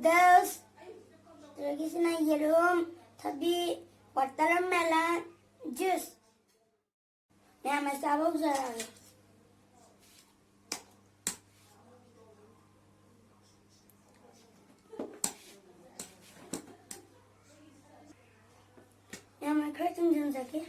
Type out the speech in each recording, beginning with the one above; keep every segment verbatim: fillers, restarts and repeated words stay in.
Noodles, ꯑꯗꯒꯤ ꯁꯤꯅ ꯌꯦꯔꯨꯝ, ꯊꯕꯤ, ꯋꯥꯇꯔꯃꯦꯂꯟ, ꯖꯨꯁ꯫ ꯃꯌꯥꯝ ꯑꯃ ꯆꯥꯕ ꯍꯧꯖꯔꯛꯑꯒꯦ꯫ ꯌꯥꯝꯅ ꯈꯔ ꯆꯨꯝꯁꯤꯟꯖꯒꯦ꯫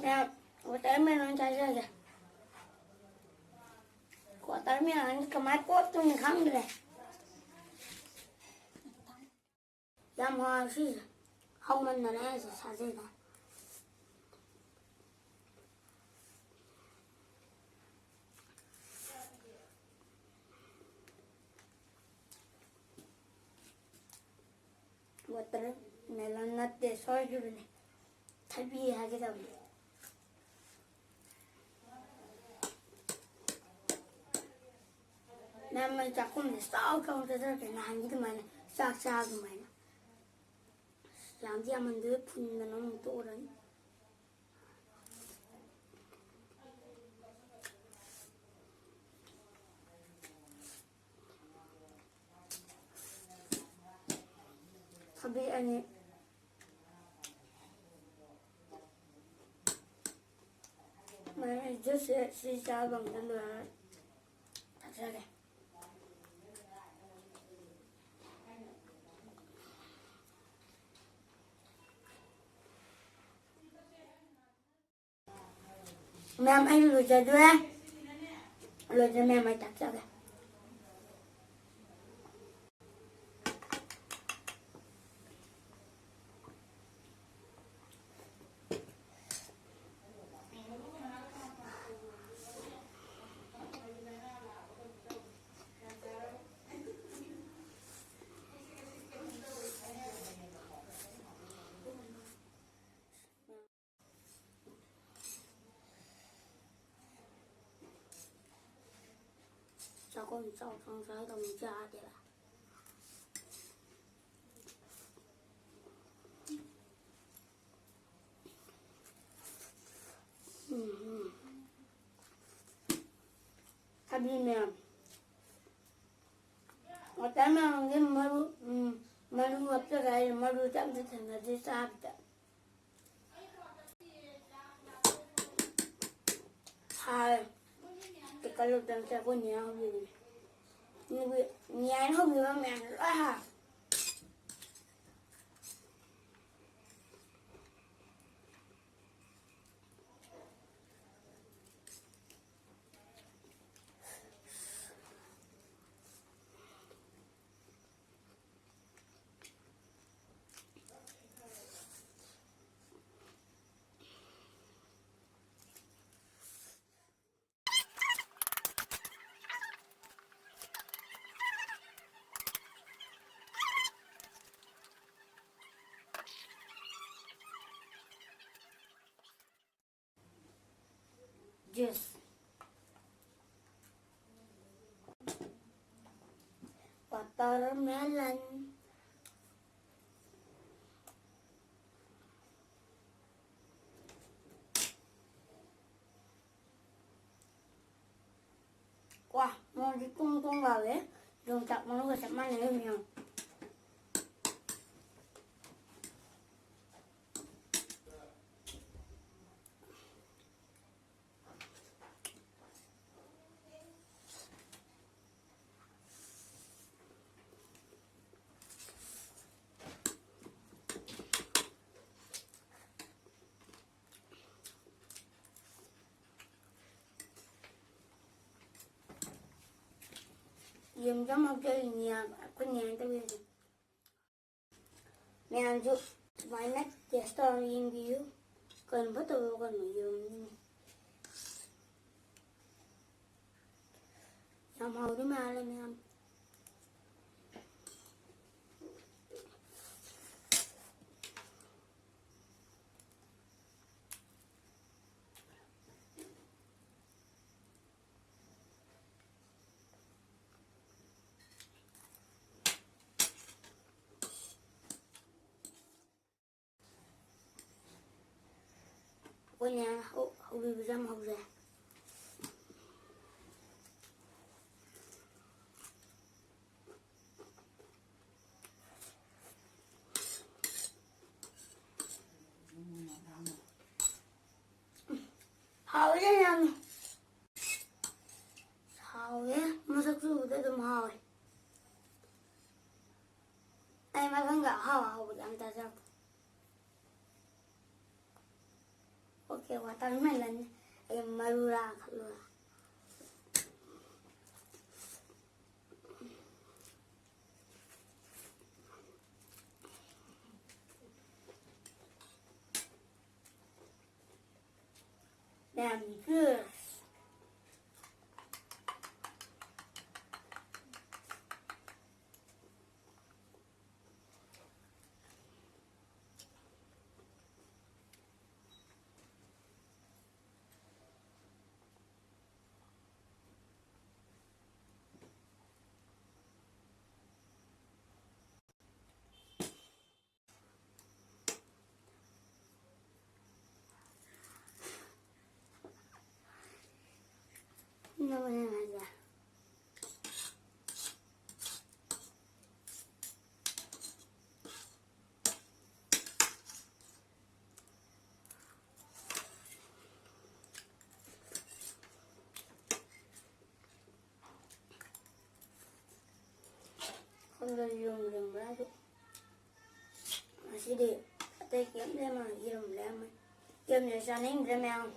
ꯃꯌꯥꯝ, ꯋꯥꯇꯔꯃꯦꯂꯣꯟ ꯆꯥꯖꯒꯦ꯫ ꯋꯥꯇꯔꯃꯦꯂꯣꯟ ꯀꯃꯥꯏ ꯀꯣꯠꯇꯣꯏꯅꯣ ꯈꯪꯗ꯭ꯔꯦ꯫ ꯌꯥꯝ ꯍꯥꯎꯋꯦ ꯁꯤꯁꯦ꯫ ꯍꯥꯎꯃꯟꯗꯅ ꯑꯩꯁꯦ ꯆꯥꯖꯩꯗ꯫ ꯋꯥꯇꯔꯃꯦꯂꯣꯟ ꯅꯠꯇꯦ, ꯁꯣꯏꯈꯤꯕꯅꯦ꯫ ꯊꯕꯤ ꯍꯥꯏꯒꯗꯕꯅꯦ꯫ ꯃꯌꯥꯝ, ꯑꯩ ꯆꯥꯛꯈꯨꯝꯁꯦ ꯆꯥꯎ ꯆꯥꯎ ꯆꯥꯖꯔꯛꯀꯦ꯫ ꯅꯍꯥꯟꯒꯤ ꯑꯗꯨꯃꯥꯏꯅ ꯆꯥꯛ ꯆꯥ ꯑꯗꯨꯃꯥꯏꯅ꯫ ꯌꯥꯝꯗꯤ ꯌꯥꯝꯃꯟꯗꯣꯏ, ꯐꯨꯟꯗꯅ ꯑꯃꯨꯛ ꯇꯣꯛꯑꯔꯅꯤ꯫ ꯊꯕꯤ ꯑꯅꯤ꯫ ꯃꯌꯥꯝ, ꯑꯩ ꯖꯨꯁꯁꯦ ꯁꯤ ꯆꯥꯕ ꯑꯝꯇ ꯂꯣꯏꯔꯒ ꯊꯛꯆꯒꯦ꯫ ꯃꯌꯥꯝ, ꯑꯩ ꯂꯣꯏꯖꯗꯣꯔꯦ꯫ ꯂꯣꯏꯖ-, ꯃꯌꯥꯝ, ꯑꯩ ꯊꯛꯆꯒꯦ꯫ ꯀꯣꯟ ꯆꯥꯎ ꯆꯥꯎ ꯆꯥꯎ ꯇꯧꯅꯤ ꯆꯥꯗꯦꯕ꯫ ꯎꯝ, ꯎꯝ꯫ ꯊꯕꯤ ꯃꯌꯥꯝ꯫ ꯋꯥꯇꯔꯃꯦꯂꯣꯟꯒꯤ ꯃꯔꯨ, ꯎꯝ, ꯃꯔꯨ ꯍꯥꯞꯆꯔ ꯍꯥꯏꯔ ꯃꯔꯨꯁꯦ ꯑꯝꯇ ꯊꯦꯡꯅꯗꯦ ꯆꯥꯕꯗ꯫ ꯍꯥꯎꯋꯦ꯫ ꯄꯤꯀꯜ ꯂꯧꯗꯅ ꯆꯥꯕ ꯅꯤꯌꯥ ꯍꯧꯕꯤꯕꯅꯦ꯫ ꯅꯤꯌꯥꯅ ꯍꯧꯕꯤꯕ ꯃꯌꯥꯝꯗꯣ ꯂꯣꯏ ꯍꯥꯎꯋꯦ꯫ Juice. Watermelon. ꯋꯥ, ꯃꯣꯟꯁꯦ ꯇꯨꯡ ꯇꯨꯡ ꯂꯥꯎꯋꯦ꯫ ꯌꯣꯡꯆꯥꯛ ꯃꯔꯨꯒ ꯆꯞ ꯃꯥꯟꯅꯩ ꯃꯌꯥꯝ꯫ ꯌꯦꯔꯨꯝꯁꯨ ꯌꯥꯝ ꯍꯥꯎꯖꯩ, ꯅꯤꯌꯥ, ꯑꯩꯈꯣꯏ ꯅꯤꯌꯥꯅ ꯇꯧꯕꯤꯕꯁꯦ꯫ ꯃꯌꯥꯝꯁꯨ ꯁꯨꯃꯥꯏꯅ taste ꯇꯧꯔꯒ ꯌꯦꯡꯕꯤꯌꯨ꯫ ꯀꯩꯅꯣ ꯐꯠꯇꯕ꯭ꯔꯣ ꯀꯩꯅꯣ ꯌꯦꯔꯨꯝꯁꯤꯅꯦ꯫ ꯌꯥꯝ ꯍꯥꯎꯗꯧ ꯃꯥꯜꯂꯦ ꯃꯌꯥꯝ꯫ ꯑꯩꯈꯣꯏꯅ ꯍꯧ-, ꯍꯧꯕꯤꯕꯁꯦ ꯌꯥꯝ ꯍꯧꯖꯩ꯫ ꯍꯥꯎꯋꯦ ꯌꯥꯝꯅ꯫ ꯍꯥꯎꯋꯦ꯫ ꯃꯁꯛꯁꯨ ꯎꯕꯗ ꯑꯗꯨꯝ ꯍꯥꯎꯋꯦ꯫ ꯑꯩ ꯃꯊꯪꯗ ꯑꯍꯥꯎ ꯑꯍꯥꯎꯕ ꯌꯥꯝ ꯆꯥꯖꯔꯛꯀꯦ꯫ ꯑꯣꯀꯦ, ꯋꯥꯇꯔꯃꯦꯂꯟ ꯑꯩ ꯃꯔꯨꯔꯥ ꯈꯜꯂꯨꯔꯦ꯫ ꯃꯌꯥꯝ ꯖꯨꯁ꯫ ꯈꯪꯗꯦ, ꯌꯦꯔꯨꯝ ꯂꯦꯝꯕ꯭ꯔꯥ ꯑꯗꯨ꯫ ꯉꯁꯤꯗꯤ ꯑꯇꯩ ꯀꯩꯝ ꯂꯦꯝꯃꯔꯣꯏ, ꯌꯦꯔꯨꯝ ꯂꯦꯝꯃꯅꯤ꯫ ꯌꯦꯔꯨꯝꯁꯦ ꯆꯥꯅꯤꯡꯗ꯭ꯔꯦ ꯃꯌꯥꯝ꯫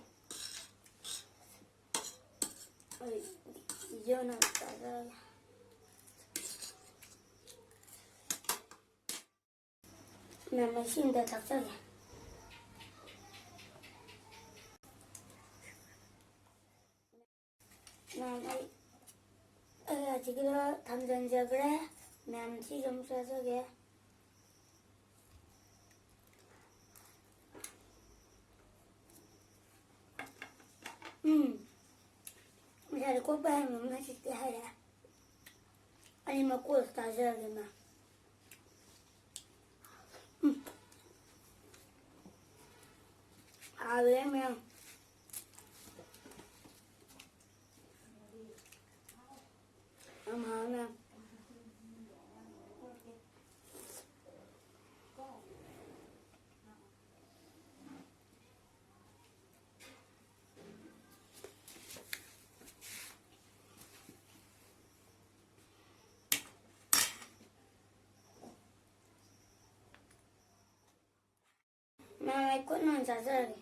ꯑꯩ ꯌꯦꯔꯨꯝ ꯑꯣꯏꯅ ꯆꯥꯖꯔꯒꯦ꯫ ꯃꯌꯥꯝ, ꯏꯁꯤꯡꯗ ꯊꯛꯆꯒꯦ꯫ ꯃꯌꯥꯝ, ꯑꯩ, ꯑꯩ ꯍꯧꯖꯤꯛꯀꯤꯗꯣ ꯊꯝꯖꯤꯟꯖꯈ꯭ꯔꯦ꯫ ꯃꯌꯥꯝ, ꯁꯤꯁꯨ ꯑꯃꯨꯛ ꯆꯥꯖꯒꯦ꯫ ꯎꯝ꯫ ꯉꯁꯥꯏꯗꯤ ꯀꯣꯛꯄ ꯍꯦꯟꯕ ꯑꯃ ꯍꯧꯖꯤꯛꯇꯤ ꯍꯩꯔꯦ꯫ ꯑꯅꯤꯃꯛ ꯀꯣꯛ ꯆꯥꯖꯔꯒꯦ ꯃꯥ꯫ ꯎꯝ꯫ ꯍꯥꯎꯋꯦ ꯃꯌꯥꯝ꯫ ꯌꯥꯝ ꯍꯥꯎꯋꯦ ꯃꯌꯥꯝ꯫ ꯃꯌꯥꯝ, ꯑꯩ ꯈꯨꯠꯅ ꯑꯣꯏꯅ ꯆꯥꯖꯔꯒꯦ꯫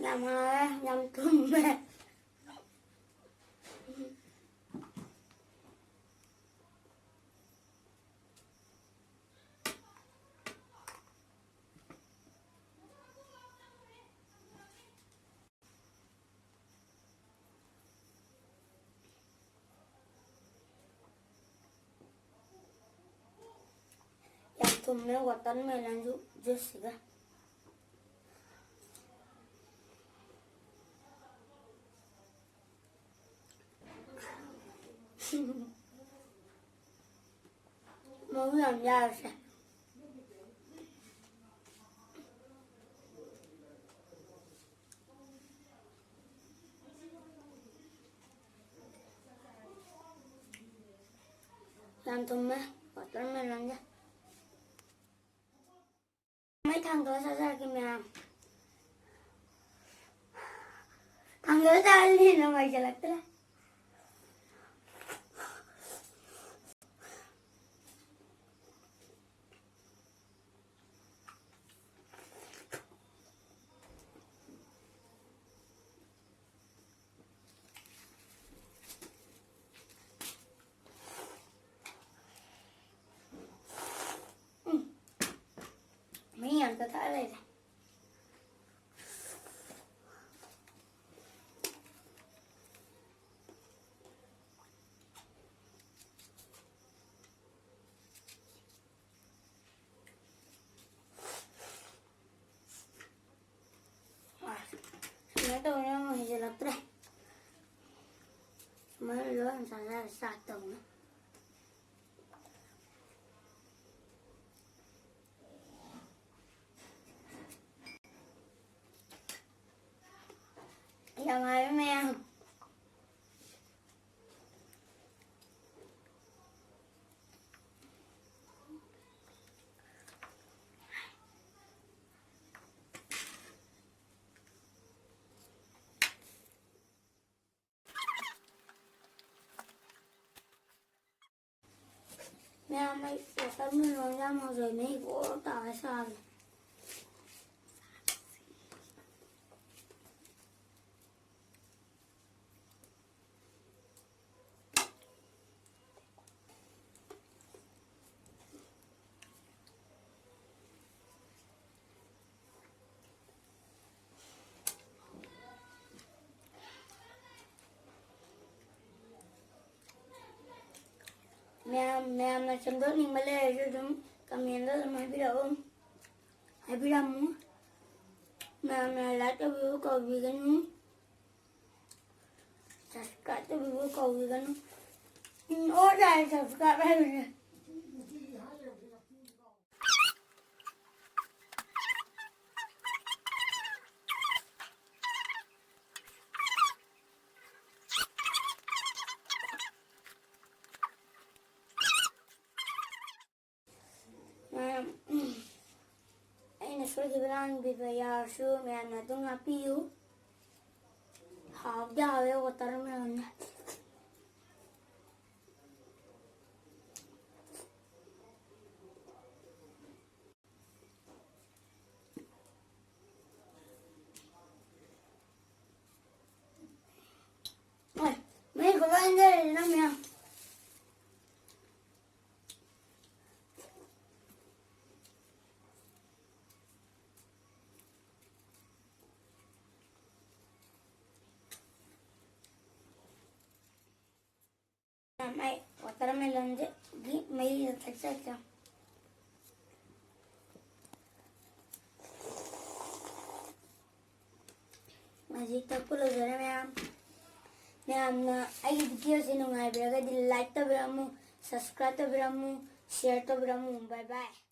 ꯌꯥꯝ ꯍꯥꯎꯋꯦ, ꯌꯥꯝ ꯊꯨꯝꯃꯦ꯫ ꯌꯥꯝ ꯊꯨꯝꯃꯦ watermelon ꯖꯨ-, juice ꯁꯤꯒ꯫ ꯃꯔꯨ ꯌꯥꯝ ꯌꯥꯎꯔꯤꯁꯦ꯫ ꯌꯥꯝ ꯊꯨꯝꯃꯦ watermelon ꯁꯦ꯫ ꯃꯩ ꯊꯥꯡꯗꯣꯛꯑ ꯆꯥꯖꯔꯒꯦ ꯃꯌꯥꯝ꯫ ꯊꯥꯡꯗꯣꯛꯑ ꯆꯥꯔꯗꯤ ꯍꯦꯟꯅ ꯃꯥꯏꯖꯜꯂꯛꯇ꯭ꯔꯦ꯫ ꯎꯝ꯫ ꯃꯍꯤ ꯌꯥꯝ ꯇꯊꯛꯑ ꯂꯩꯔꯦ꯫ ꯆꯥꯛ ꯇꯧꯅ꯫ ꯌꯥꯝ ꯍꯥꯏꯕ ꯃꯌꯥꯝ꯫ ꯃꯌꯥꯝ, ꯑꯩ watermelon ꯌꯥꯝ ꯍꯧꯖꯩ, ꯃꯍꯤ ꯄꯣꯔ ꯇꯥꯔ ꯆꯥꯒꯦ꯫ ꯃꯌꯥꯝ, ꯃꯌꯥꯝꯅ ꯁꯦꯝꯗꯣꯛꯅꯤꯡꯕ ꯂꯩꯔꯁꯨ ꯑꯗꯨꯝ comment ꯑꯗꯨꯝ ꯍꯥꯏꯕꯤꯔꯛꯎ, ꯍꯥꯏꯕꯤꯔꯝꯃꯨ꯫ ꯃꯌꯥꯝꯅ like ꯇꯧꯕꯤꯌꯨ ꯀꯧꯕꯤꯒꯅꯨ, subscribe ꯇꯧꯕꯤꯌꯨ ꯀꯧꯕꯤꯒꯅꯨ꯫ ꯎꯝ, ꯑꯣ, ꯌꯥꯔꯦ, subscribe ꯍꯥꯏꯕꯅꯦ꯫ ꯃꯌꯥꯝ, ꯑꯩꯅ ꯁꯣꯏꯈꯤꯕ ꯂꯥꯟꯈꯤꯕ ꯌꯥꯎꯔꯁꯨ ꯃꯌꯥꯝꯅ ꯑꯗꯨꯝ ꯉꯥꯛꯄꯤꯌꯨ꯫ ꯍꯥꯎꯗꯤ ꯍꯥꯎꯋꯦ watermelon ꯅꯦ꯫ ꯍꯣꯏ, ꯃꯤ ꯈꯨꯂꯣꯏꯅ ꯂꯩꯔꯦ ꯃꯌꯥꯝ꯫ ꯃꯥꯏ watermelon ꯁꯦ ꯒꯤ ꯃꯍꯤꯗꯣ ꯊꯛꯆꯔꯛꯀꯦ꯫ ꯃꯍꯤ ꯊꯛꯄ ꯂꯣꯏꯖꯔꯦ ꯃꯌꯥꯝ꯫ ꯃꯌꯥꯝꯅ ꯑꯩꯒꯤ videoꯁꯦ ꯅꯨꯡꯉꯥꯏꯕꯤꯔꯒꯗꯤ like ꯇꯧꯕꯤꯔꯝꯃꯨ, subscribe ꯇꯧꯕꯤꯔꯝꯃꯨ, share ꯇꯧꯕꯤꯔꯝꯃꯨ꯫ Bye bye.